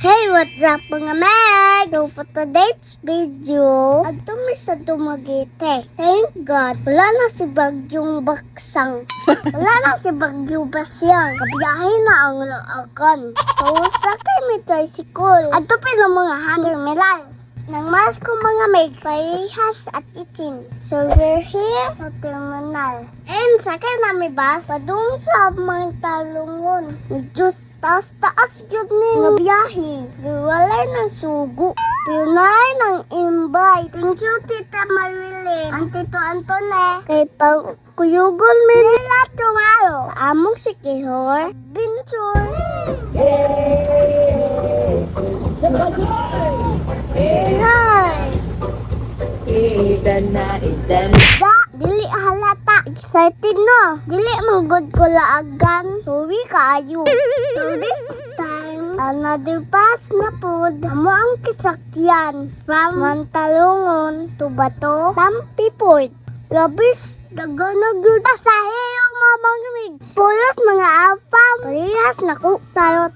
Hey, what's up, mga Meg? So, for today's video, adto mi sa Dumaguete. Thank God, wala na si Bagyong Baksang. Wala na si Bagyo Basyang. Kabiyahe na ang laagan. So, sakay mi tricycle. Adto pa ng mga terminal. Nang mas ko, mga Meg, parehas at itim. So, we're here sa terminal. And sakay nami bus, padung sa Mantalongon. Medyo taas-taas yun ni nga biyahe. Walay ng sugo. Pinay ng invite. Thank you, Tita Marilyn. Ang Tito Antone. Kay pag kuyugon mi nila tomorrow. Sa among Siquijor Adventure. Hi! Idan na, idan. Da, dili halata. Excited no? Dili man good ko laagan. Sorry kaayo. So this time, another bus na pod. Amo ang kisakyan from Mantalongon to Bato, Tampi Port. Labis, daghan na gyud pasahero, mga mangmig. Pulos mga apam. Parehas na ko. Charot.